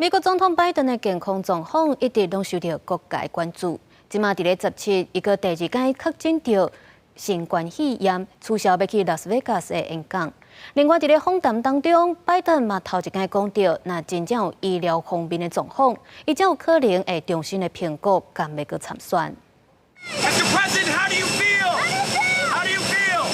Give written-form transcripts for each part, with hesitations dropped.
美國總統拜登的健康狀況一直攏受著各界關注。這馬佇咧17，伊閣第二擺確診著新冠肺炎，取消欲去拉斯維加斯的演講。另外，佇咧訪談當中，拜登嘛頭一擺講著，若真正有醫療方面的狀況，伊才有可能會重新來評估敢欲閣參選。 Mr. President, how do you feel? How do you feel?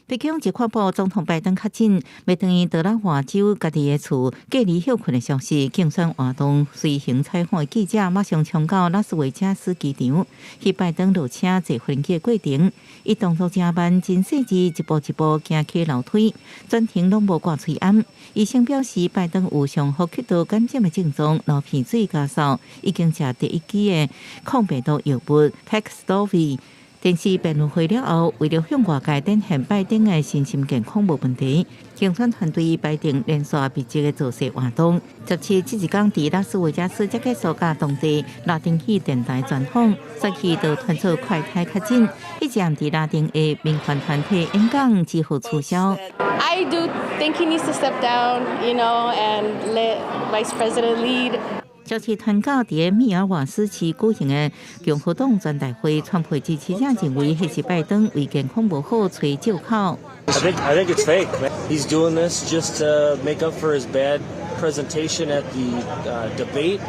白宮一發布總統拜登確診，欲轉去德拉華州家己的厝隔離歇睏的消息，競選活動隨行採訪的記者馬上衝到拉斯維加斯機場，彼拜登落車坐飛機的過程，伊動作誠慢，真細緻，一步一步行起樓梯，全程攏無掛喙罨。醫生表示，拜登有上呼吸道感染的症狀，流鼻水咳嗽，已經食第一劑的抗病毒藥物 Paxlovid。電視辯論會了後，為了向外界展現拜登的身心健康無問題，競選團隊排定連續密集的造勢活動。17這一工佇拉斯維加斯才結束佮當地拉丁語電台專訪，隨去就傳出快篩確診，彼站佇拉丁裔民權團體演講之後取消。 I do think he needs to step down and let Vice President lead. 消息傳到佇密爾瓦斯市舉行的共和黨全代會，川普支持者認為彼是拜登為健康無好揣藉口。 I think it's fake. He's doing this just to make up for his bad presentation at the debate.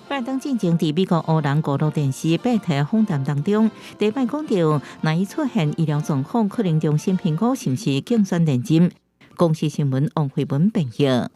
拜登進前佇美國烏人娛樂電視八台訪談當中，第一擺講著，若伊出現醫療狀況，可能重新評估是毋是競選連任。公視新聞王慧文編譯。